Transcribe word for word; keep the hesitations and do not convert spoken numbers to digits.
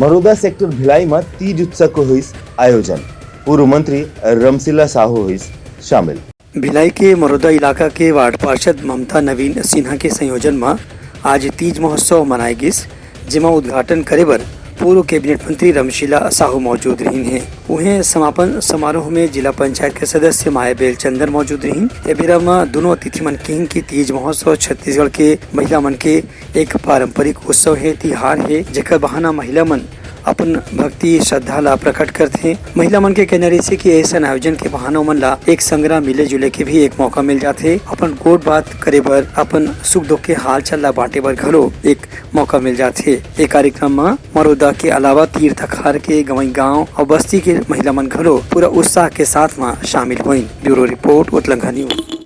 Maroda sector Bhilai म तीज उत्सव के होइस आयोजन, पूर्व मंत्री रमशीला साहू होइस शामिल। भिलाई के मरोदा इलाका के वार्ड पार्षद ममता नवीन सिन्हा के संयोजन म आज तीज महोत्सव मनाए गिस, जेमा उद्घाटन करे बर पूर्व कैबिनेट मंत्री रमशीला साहू मौजूद रहिन हे। उहें, समापन समारोह में जिला पंचायत के सदस्य माया बेल चंदन मौजूद रहिन। ए बेरा म दुनों अतिथि मन किहिन कि तीज महोत्सव छत्तीसगढ़ के महिला मन के एक पारंपरिक उत्सव हे, तिहार हे, जेकर बहाना महिला मन अपन भक्ति श्रद्धा ला प्रकट करथे। महिला मन के कहना रहिसे कि ऐसन आयोजन के बहाना ओमन ला एक संगरा मिले जुले के भी एक मौका मिल जाथे, अपन गोठ बात करे बर, अपन सुख दुख के हालचाल ला बांटे बर घलो एक मौका मिल जाथे। ए कार्यक्रम म मरोदा के अलावा तीर तखार के गंवई गांव अउ बस्ती के महिला मन घलो पूरा उत्साह के साथ म शामिल होइन। Bureau report, Utlangha news.